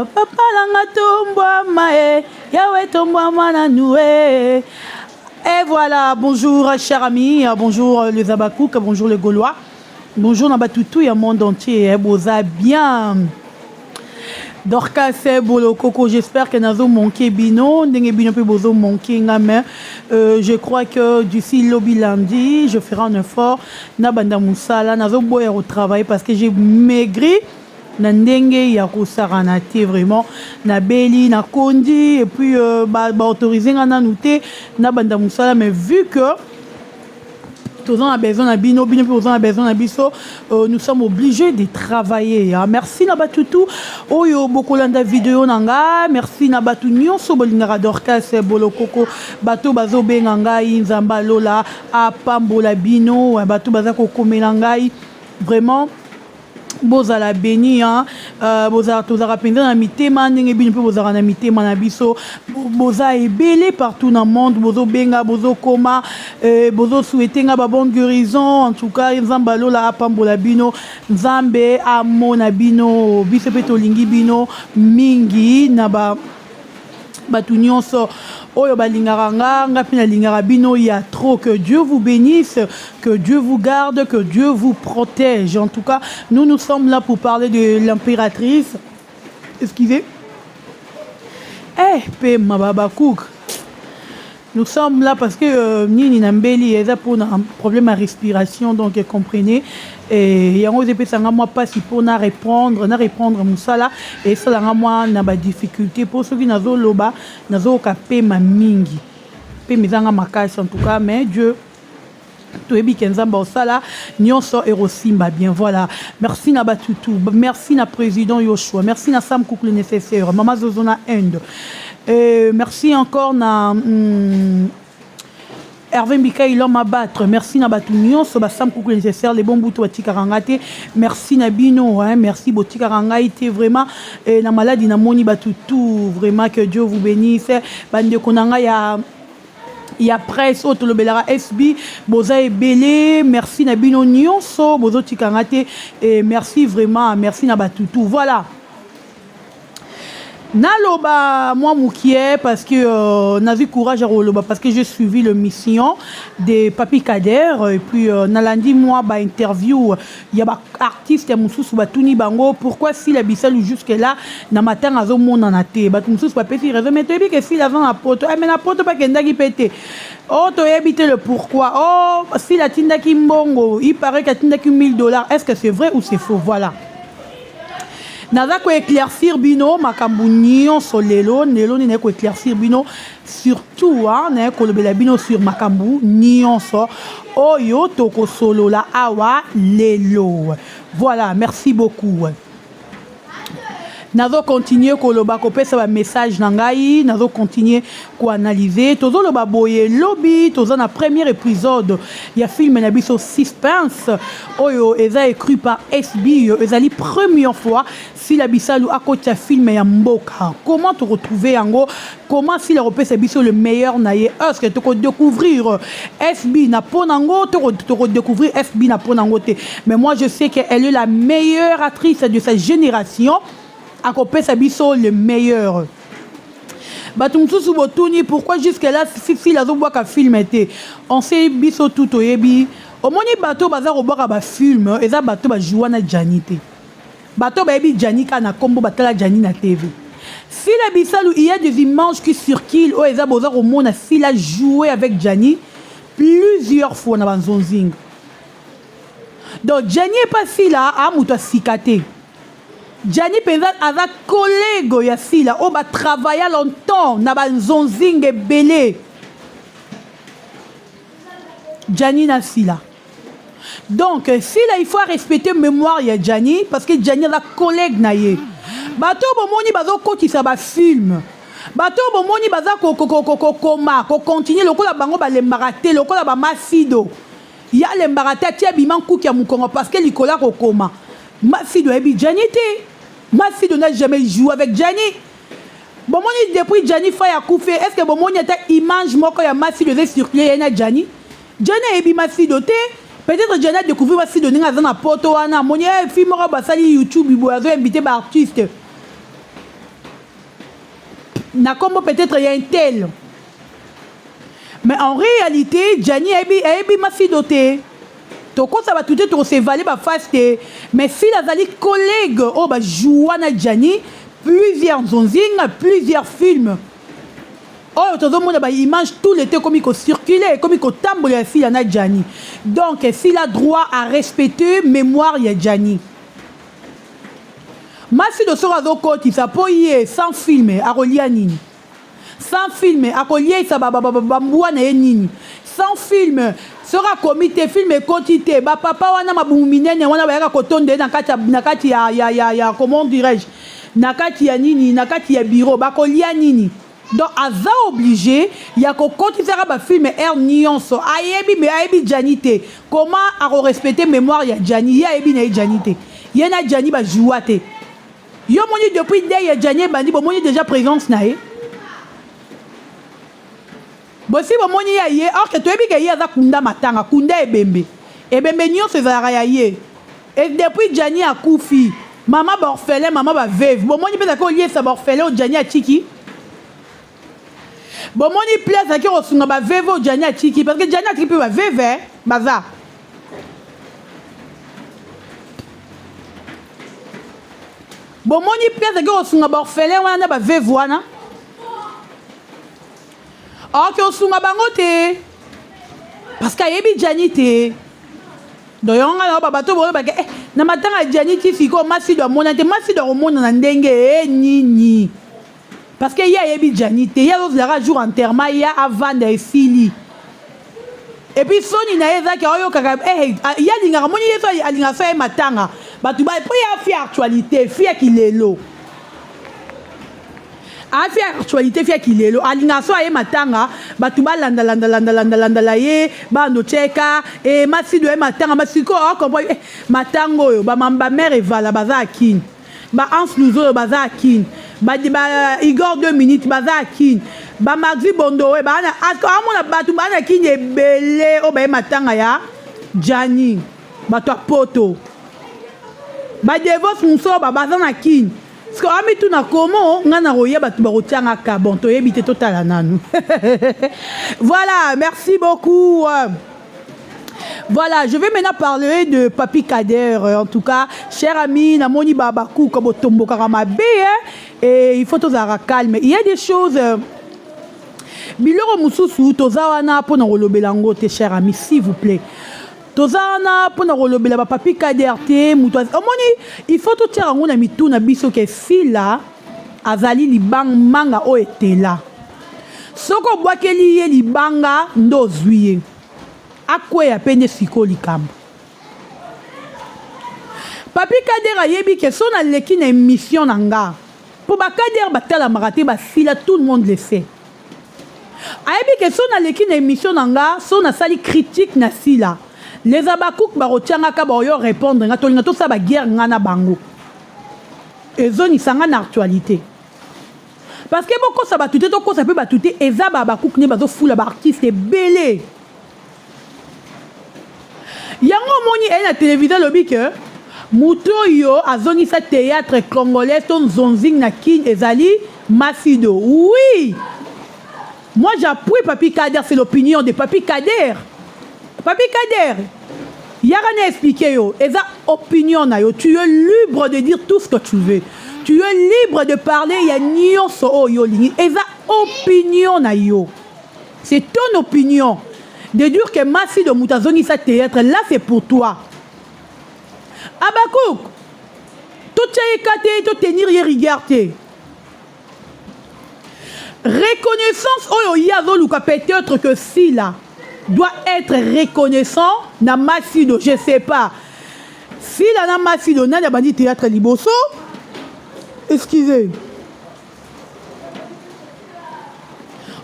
Papa nanga tombwama e, Yahweh tombwama nanu e. Et voilà, bonjour chers amis, bonjour les Abakouk, bonjour les Gaulois, bonjour na batutu ya monde entier, boza bien. Dorcas Bolokoko, j'espère que nazo manquer bino, ndenge bino pe bozo manquer nga mais je crois que d'ici lobi lundi, je ferai un effort na banda musala, nazo boya au travail parce que j'ai maigri na ndenge ya kosakana te. Vraiment nabeli, nakondi et puis baautorise nga nanu te na banda mosala, mais vu que toza na besoin na bino, bino mpe boza na besoin na biso, nous sommes obligés de travailler, hein. Merci na bato tu oyo bokolanda video na nga, merci na bato nyonso bolingaka Dorcas Bolokoko, bato bazobenga ngai, Nzambe alola apambola bino, bato baza kokomela ngai, vraiment bozala béni, hein. Bozala, tozalaka mpenza na mitema ndenge bino mpe bozalaka na mitema na biso. Boza ebele partout na monde, bozobenga, bozokoma, bozosouhaite nga babonne guérison. En tout cas, Nzambe alola apambola bino, Nzambe amona bino, biso mpe tolingi bino mingi. Na ba bato nyonso oyo balingaka nga, nga mpe nalingaka bino ya trop. Que Dieu vous bénisse, que Dieu vous garde, que Dieu vous protège. En tout cas, nous, nous sommes là pour parler de l'impératrice. Excusez, eh, pema Babakouk. Nous sommes là parce que nini na mbeli eza mpona problème ya respiration, donc comprenez. Yango ezopesanga mwa mpasi mpona répondre, na répondre mosala esalanga mwa na badifficulté, mpo soki nazoloba nazoyoka pema mingi, pema ezanga makasi en tout cas. Mais Dieu, toyebi ke Nzambe osala nyonso ekosimba bien. Voilà, merci na batutu, merci na président Yoshua, merci na Sam Cook le nécessaire, mama Zozo na Inde, merci encore na Hervé Mbikai, l'homme à battre. Merci na bato nyonso, basam kuku nécessaire, les bons butu batikaka nga te. Merci na bino, hein, merci botikaka ngai te vraiment. Na maladi namoni bato tout, vraiment que Dieu vous bénisse. Bandeko na ngai ya presse oyo tolobelaka SB, boza ebele, merci na bino nyonso bozotikanga te et merci vraiment, merci na batutu. Voilà, naloba mwa mokie parce que nazwi courage ya koloba parce que j'ai suivi le mission de Papi Kader et puis nalandi mwa bainterview ya baartiste ya mosusu. Batuni bango pourquoi Sila Bisalu jusque là na matanga azomonana te. Bato mosusu bapesi raison, mais toyebi ke Sila aza na poto, mais na poto bakendaki mpe te. Oh, toyebi te le pourquoi. Oh, Sila atindaki mbongo, il paraît qu'atindaki 1000 $. Est ce que c'est vrai ou c'est faux? Voilà, naza koéclaircir bino makambo nyonso lelo. Lelo nde naye koéclaircir bino surtout, naye kolobela bino sur makambo nyonso oyo tokosolola awa lelo. Voilà, merci beaucoup. Nazokontinue koloba, kopesa bamessage na ngai, nazokontinue koanalyse. Tozoloba boye, lobi toza na premier épisode ya film na biso Suspense oyo eza écrit par SB. Ezali première fois Sila Bisalu akotia film ya mboka. Comment toretrouve yango? Comment Sila kopesa biso le meilleur na ye? Est ce que tokodécouvrir SB na mpo nango, tokodécouvrir SB na mpo nango te? Mais moi, je sais qu'elle est la meilleure actrice de sa génération, akopesa biso le meilleur. Bato mosusu botuni pourquoi jusque là Sila azobwaka film te. On sait, biso tu toyebi. Omoni, bato baza kobwaka bafilm eza bato bajua na Jani te, bato bayebi Jani kaka na nkombo, batala Jani na TV. Sila Bisalu, il y a des images qui circulent oyo eza boza komona Sila jouer avec Jani plusieurs fois na banzonzinga. Donc Jani epa Sila a moto asika te. Jani mpenza aza collègue ya Sila oyo batravailla longtemps na banzonzinga ebele, Jani na Sila. Donc Sila, il faut respecter mémoire ya Jani parce que Jani aza collègue na ye. Bato bomoni bazokotisa bafilm, bato bomoni baza kokoma kokontinue lokola bango balembaka te, lokola bamasido ye alembaka te, atia bima nkuki ya mokongo parce que likolo ya kokoma. Masido ayebi Jani te. Masido n'a jamais joué avec Jani. Bomoni, depuis Jani Fai akufi, est ce que bomoni ata image moko ya Masido eza circule ye na Jani? Jani ayebi Masido te. Peut-être Jani adécouvrir Masido ndenge aza na poto wana, amoni film moko basali YouTube boye, azoinvite baartiste. Na kombo peut-être ya un tel. Mais en réalité, Gianni ayebi ayebi Masido te. Tokosa bato te, tokosevale ba face te. Mais s'il azali collègue oyo ba joua na Gianni plusieurs nzonzinga, plusieurs films. Oyo tozomona ba image tout l'été ekomi ko circuler, ekomi kotambola ya Sila na Gianni. Donc Sila a droit à respecter mémoire ya Gianni. Masido soki azokotisa po ye sans film akolia nini? Sans film akoliesa ba, ba, ba, ba mbwa na ye nini? Sans film soki akomi te film ekoti te, ba papa wana mabumu minene wana bayaka kotonda ye na kati ya, na kati ya, ya, ya, ya comment dirais-je, na kati ya nini, na kati ya bureau bakolia nini? Donc aza obligé ya kokotisaka ba film heure nyonso. Ayebi me ayebi Gianni te, comment akorespecte mémoire ya Gianni? Ye ayebi na ye Gianni te, ye na Gianni bajoua te. Yo moni depuis deuil ya Gianni ebandi, bomoni déjà présence na ye, bosi bomoni ya ye, or que toyebi ke ye aza kunda matanga, kunda ebembe, ebembe nyonso ezalaka ya ye. Et depuis Gianni akufi, mama baorphelin, mama baveuve, bomoni mpe ezalaki oliesa baorphelin oyo Gianni atiki, bomoni place azalaki kosunga baveuve oyo Gianni atiki, parce que Gianni atiki mpe baveuve baza. Bomoni place ake kosunga baorphelin wana na baveuve wana, aoki osunga bango te parce que ayebi Gianni te. Donc yango ngai nayoba bato boyebake eh, na matanga ya Gianni ti sikoyo Masido amona te. Masido akomona na ndenge e nini? Parce que ye ayebi Gianni te, ye azozelaka jour enterrement ya avanda esili. Et puis soni na ye ezaki aoyokaka eh, ye alingaka moni ye so alingaka so ye matanga bato ba mpo ye afia actualité fia kilelo, afia actualité fia kilelo, alingaka so aye matanga bato balandalandalandalandalandala ye bando tieka e Masido ye matanga masiko akompo eh, matanga oyo bamare evala baza akini ba Hans Luzolo baza akini ba, ba Igor 2 minutes baza akini ba Maxi Bondowe bana amona bato bana kini ebele oyo baye matanga ya Gianni, bato ya poto ba devos mosusu baza na kini. Parce amituna komo nga na koya bato bakotianga ka bon toyebi te, totala nanu. Voilà, merci beaucoup. Voilà, je vais maintenant parler de Papi Kader. En tout cas, cher ami, namoni babaku comme tombokaka mabe, hein, et il faut tozala calme. Il y a des choses biloko mosusu toza wana mpona kolobela yango te, cher ami, s'il vous plaît. Toza wana mpona kolobela ba Papi Kader te. Moto omoni, il faut totiaka yango na mitu na biso ke Sila azali libanga manga oyo etela. Soki obwakeli ye libanga nde ozwi ye akweya mpe nde sikoyo likambo. Papi Kader ayebi ke so naleki na émission na nga mpo bakader batalamaka te, basila, tout le monde le sait. Ayebi ke so naleki na émission na nga, so nasali critique na Sila, les abakouk bakotiangaka baoyo répondre nga, tolinga tosala baguerre nga na bango, ezongisa nga na actualité. Parce que bokosa bato te, tokosa mpe bato te, eza babakouk nde bazofula baartiste ebele. Yango omoni eye na télévision alobi ke moto oyo azongisa théâtre congolais to nzonzing na Kine ezali Masido. Oui, moi j'appuie Papi Kader, c'est l'opinion de Papi Kader. Papi Kader yaka na expliquer yo, eza opinion na yo, tu es libre de dire tout ce que tu veux, tu es libre de parler ya nyonso oyo olingi, eza opinion na yo, c'est ton opinion de dire que Masido moto azongisa théâtre. Là c'est pour toi. Abakouk totia ye ka te, totenir ye rigueur te. Reconnaissance oyo ye azoluka, peut-être que Sila doit être reconnaissant na Masido, je sais pas. Sila na Masido nani abandi théâtre liboso? Excusez,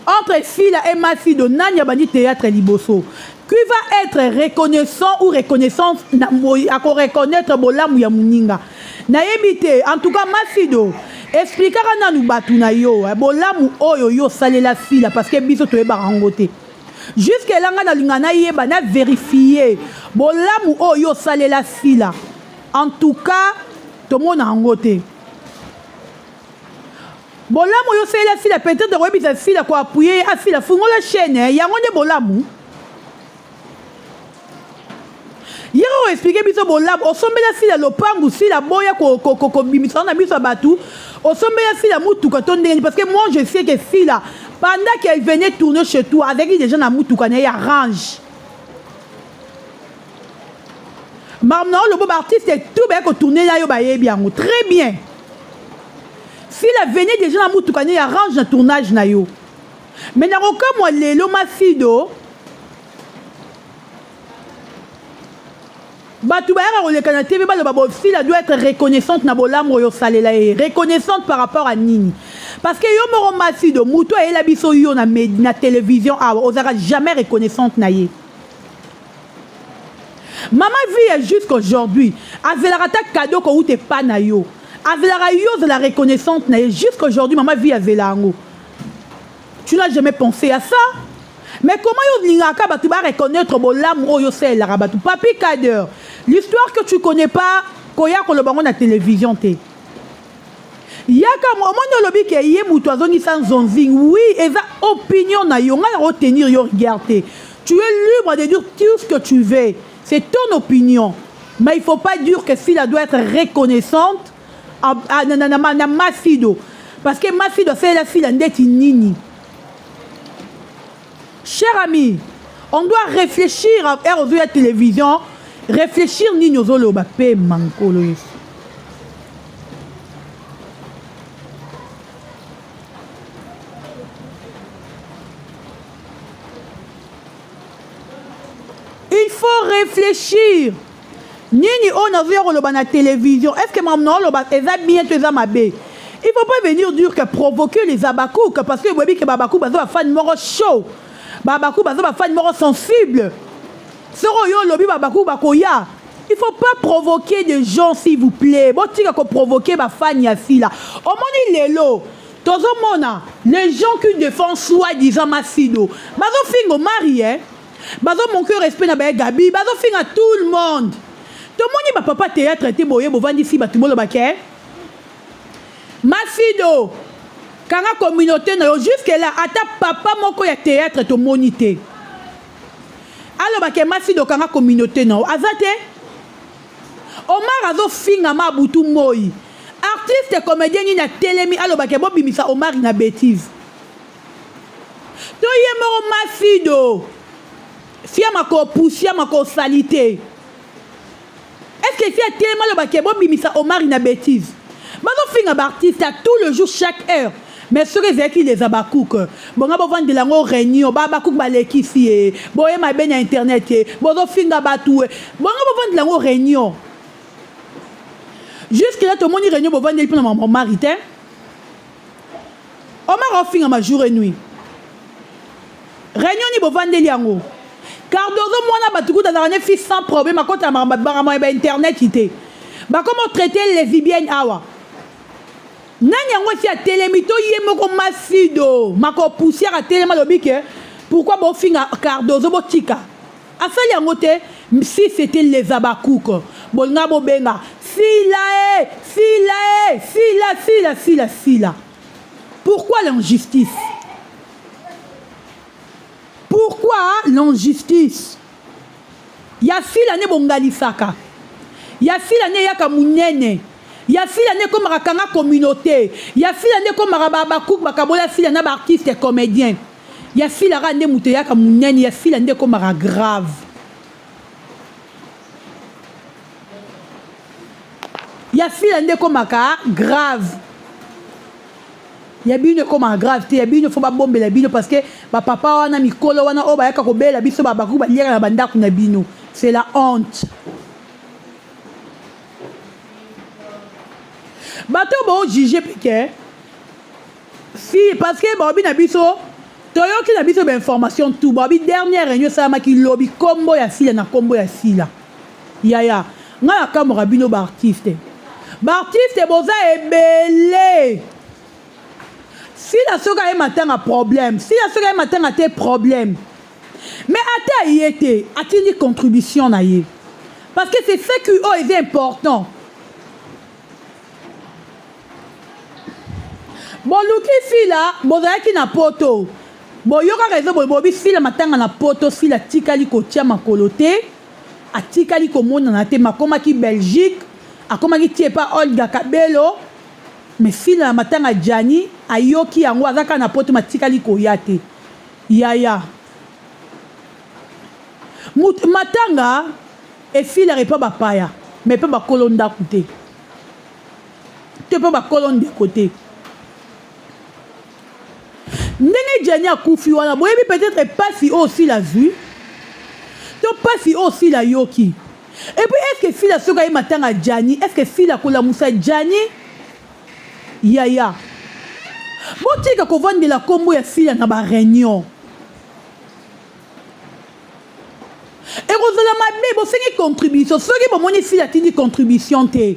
entre Sila et Masido nani abandi théâtre liboso? Qui va être reconnaissant ou reconnaissance na akoreconnaître bolamu ya moninga? Nayebi te. En tout cas Masido, explikaka nanu bato na yo bolamu oyo yo osalela Sila, parce que biso toyebaka yango te. Jusque là nga nalinga nayeba, na vérifie bolamu oyo osalela Sila. En tout cas tomona yango te. Bolamu oyo osalela Sila peut-etre koyebisa Sila ko appuyer ye asila fungola chaine eh, yango nde bolamu? Yaka ko expliquer biso bolamu osombela Sila lopangu Sila aboya ko ko ko kobimisa yango na miso ya batu osombela Sila mutuka to ndenge nini parce que moi je sais que Sila pendant qu'elle venait tourner chez toi azalaki dejà na mutuka na ye ya range makambo na olobo ba artiste tout baye ko tourner na yo bayebi yango très bien Sila venait déjà na mutuka ne ya range na tournage na yo mais nakokamwa lelo masido bato bayaka koleka na tv baloba bo Sila doit être reconnaissante na bolamu oyo osalela ye reconnaissante par rapport à nini parce que yo moko masido moto ayela biso yo na, na télévision awa ozalaka jamais reconnaissante na ye Mama viya jusqu'aujourd'hui azelaka ata cadeau kowuta epa na yo azelaka yo ozala reconnaissante na ye jusqu'aujourd'hui mama viya azela yango tu n'as jamais pensé à ça mais comment yo olingaka bato ba reconnaître bolamu oyo osalelaka bato papi kader l'histoire que tu connais pas koya koloba yango na télévision te yaka omoni olobi ke ye mutu azongisa nzonzing oui eza opinion na yo ngai nako tenir yo rigueur te tu es libre de dire tout ce que tu veux c'est ton opinion mais il faut pas dire que Sila doit être reconnaissante à, à, na, na, na, na Masido parce que Masido asalela Sila ndeti nini cher ami on doit réfléchir heure ozoya télévision réfléchir nini ozoloba pema nkolo yesu il faut réfléchir nini oyo nazoya koloba na télévision est ce que makambo naoloba eza bien to eza mabe il faut pas venir dire que provoquer les abakouk parce que boyebi ke babakouk baza bafani moko chaud babakouk baza bafani moko sensible soki oyo olobi babakouk bakoya il faut pas provoquer des gens s'il vous plaît botika koprovoquer bafani ya sila omoni lelo tozomona les gens qui défendent soi-disant masido bazofinga omari eh? bazo manquer respect na baye gabi bazofinga tout le monde tomoni bapapa théâtre te boye bovandisi bato boloba ke masido kanga communauté na yo jusque là ata papa moko ya théâtre tomoni te aloba ke masido kanga communauté na yo aza te omar azofinga ma butu moi artiste comédien nini atelemi aloba ke bobimisa omar na bétise to ye moko masido fiama kopusiama kosali te est ce que si atelemi aloba ke bobimisa omari na bétise bazofinga baartiste à tout le jour chaque heure mais soki ezalaki les abakouk bonga bovandela yango réunion babakouk balekisi ye boye mabe na internet ye bozofinga bato ye bonga bovandela yango réunion jusque là tomoni réunion bovandeli mpona mama omari te omar ofingama jour et nuit réunion ni bovandeli yango cardozo mwana bato kuta azalaka ne fils sans problème akota makambo ya bainternet te bakoma otraite lesbienne awa nani yango esi atelemi to ye moko masido mako poussière atelemi alobi ke pourquoi bofinga cardozo botika asali yango te si c'était les abakouk bolinga bobenga sila e sila e sila sila sila sila pourquoi l'injustice pourquoi l'injustice ya sila nde bongalisaka ya sila nde eyaka monene ya sila nde ekomaka kanga communauté ya sila nde ekomaka babakouk bakabola sila na baartiste comédien ya sila kaka nde moto eyaka monene ya sila nde ekomaka grave ya sila nde ekomaka grave ya bino ekomaka grave te ya bino fo babombela bino parce que bapapa wana mikolo wana oyo bayaka kobela biso babakoki baliaka na bandako na bino c'est la honte bato oyo baojuge peke si parce que baobi na biso toyoki na biso bainformation tout baobi dernière réunion esalamaki lobi nkombo ya sila na nkombo ya sila yaya ngai nakamwaka bino baartiste baartiste boza ebele sila soki aye matanga problème sila soki aye matanga te problème mais ata aye te atindi contribution na ye parce que c'est ça qui oyo eza important. Boluki Sila bozalaki na poto boyoka raison boye bobi Sila matanga na poto Sila atikali kotia makolo te atikali komonana te makomaki Belgique akomaki ti epa Olga Kabelo mais Sila na matanga Djany ayoki yango aza kaka na poto mais atikali koya te yaya mutu matanga esilaka epa bapaya mais epa bakolo ndaku te. te mpo bakolo ndeko te ndenge Gianni akufi wana boyebi peut-être pasi oyo Sila azui to pasi oyo Sila ayoki et puis est-ce que Sila soki aye matanga Gianni est-ce que Sila akolamusa Gianni yaya botika kovandela kombo ya Sila na ba reunion Ekozala mabe bosengi contribution soki bomoni sila atindi contribution te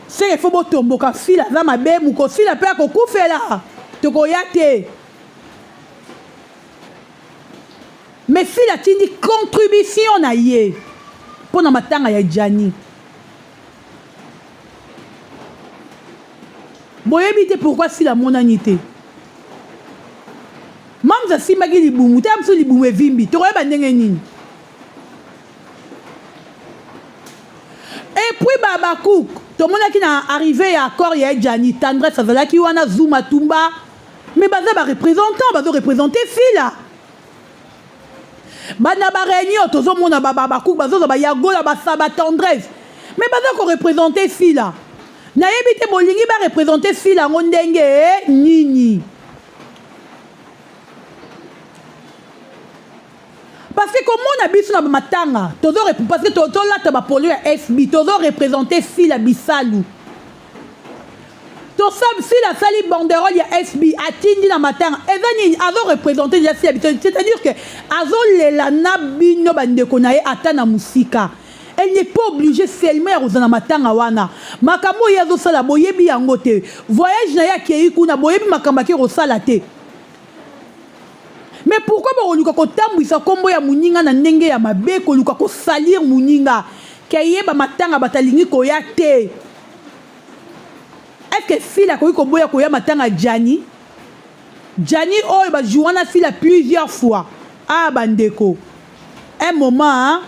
seke faut botomboka sila aza mabe mukosila pe akokufela tokoya te mais sila atindi contribution na ye pona matanga ya djani boyebi te pourquoi sila amonani te. Mam's asimbaki libumu tala biso libumu evimbi tokoyeba ndenge nini? Et puis ba Habacuc tomonaki na arrivee ya accord ya Djani Tendresse azalaki wana Zuma Tumba mais baza ba representant bazo representer Sila ba na ba reunion tozomona ba Habacuc bazozwa ba Yagola ba Saba Tendresse mais baza ko representer Sila nayebi te bolingi ba representer Sila yango ndenge nini? Parce que komona biso na matanga tozo parce que tolata ba polo ya SB tozo représenter Sila Bisalu Sila asali banderole ya SB atindi na matanga eza nini azo représenter déjà Sila Bisalu c'est-à-dire que azolela na bino bandeko na ye ata na mosika Elle n'est pas obligee seulement ya kozala na matanga wana. Makambo oyo ye azosala boyebi yango te. Voyage na ye akeyi kuna boyebi makambo ake kosala te. Mais pourquoi bokoluka kotambwisa kombo ya muninga na ndenge ya mabe, koluka ko salir muninga ke ye ba matanga bato alingi koya te. Est-ce que Sila akoki koboya koya matanga ya Djany? Djany oyo ba joua na Sila plusieurs fois. Ah ba ndeko. Un moment hein.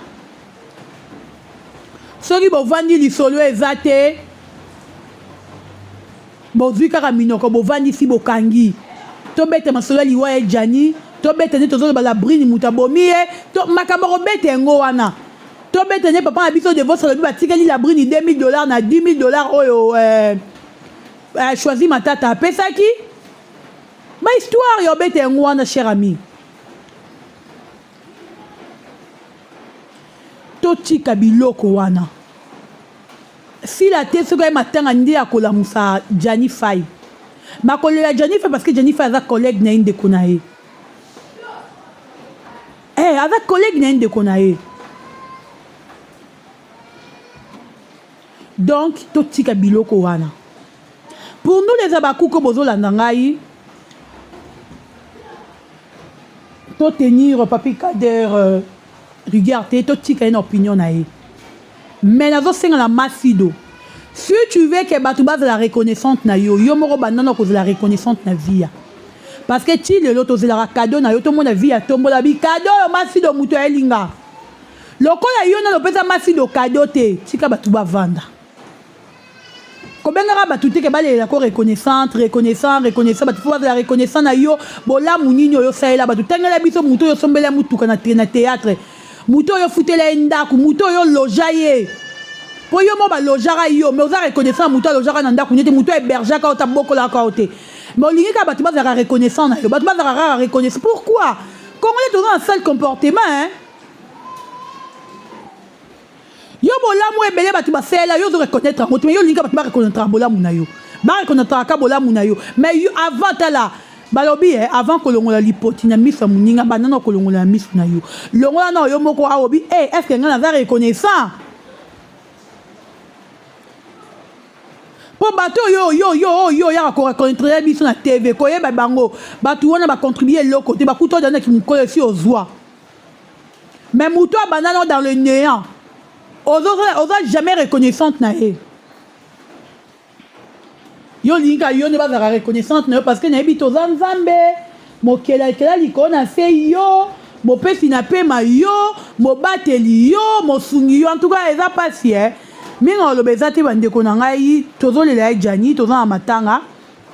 Soki bovandi lisolo eza te bozui kaka minoko bovandisi bokangi tobeta masolo ya liwa ya Djany tobeta nde tozoloba la brune mutu abomi ye to makambo akobeta yango wana tobeta nde papa na biso devos alobi batikeli la brune 2000 dollars na 10000 dollars oyo eh, eh, choisi matata apesaki ba histoire ya obeta yango wana cher ami Totika biloko wana. Sila te soki aye matanga nde akolamusa Djany Faye. Bakolela Djany Faye parce que Djany Faye aza collegue na ye ndeko na ye. Eh aza collegue na ye ndeko na ye. Donc totika biloko wana. Pour nous les Habacuc bozolanda ngai To tenir papy kader rigueur te to tika ye na opinion na ye mais nazo senga na masido si tu veux que batu bazala reconnaissante na yo yo moko banda na kozala reconnaissante na vie parce que ti lelo tozelaka cadeau na yo tomona vie ya tombola bi cadeau oyo masido mutu ayelinga lokola yo nano opesa masido cadeau te tika batu bavanda Kobengaka batu te ke balelela ko reconnaissante, reconnaissant, reconnaissant, batu faut bazala reconnaissant na yo, bolamu nini oyo osalela batu, tangela biso mutu oyo osombela mutuka na na theatre, mutu oyo ofutela ye ndaku, mutu oyo oloja ye, po yo moko ba lojaka yo mais oza reconnaissant na mutu alojaka na ndaku nete mutu a hebergeaka yo te abokolaka yo te, mais olingi kaka batu bazalaka reconnaissant na yo, batu bazalaka kaka reconnaissant pourquoi? Congolais toza na sale comportement hein. Yo bolamu ebele batu basalela yo ozo reconnaitre yango te mais yo olingi batu ba reconnaitre bolamu na yo ba reconnaitre ka bolamu na yo mais yo avant tala balobi eh, avant kolongola lipoti na miso ya moninga banda na kolongola na miso na yo longola na yo moko awobi eh est ce que ngai naza reconnaissant mpo bato oyo yo yo oyo oyaka koreconnaître biso na tv koyeba bango bato wana bacontribue eloko te bakuta oyo na kimokolo esi ozwa Mais mutu abanda nao dans le neant ozo oza jamais reconnaissante na ye. Yo olingi kaka yo nde bazalaka reconnaissante na yo, parce que nayebi toza Nzambe mokelakela likolo na se, yo mopesi na pema, yo mobateli, yo mosungi yo. En tout cas, eza mpasi e mingi oloba eza te. Bandeko na ngai, tozolela ye Jani, toza na matanga.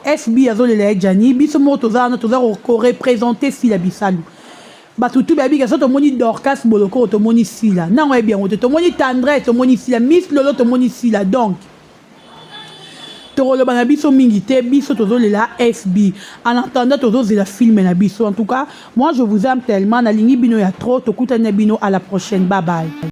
SB azolela ye Jani, biso moko toza wana, toza koreprésenter Sila Bisalu. Bato tu bayebi so tomoni Dorcas Bolokoro, tomoni Sila nango, yebi yango te. Tomoni Tendresse, tomoni Sila. Miss Lolo, tomoni Sila. Donc tokoloba na biso mingi te, biso tozolela SB. En attendant, tozozela film na biso. En tout cas, moi, je vous aime tellement, nalingi bino ya trop. Tokutani na bino à la prochaine, bye bye.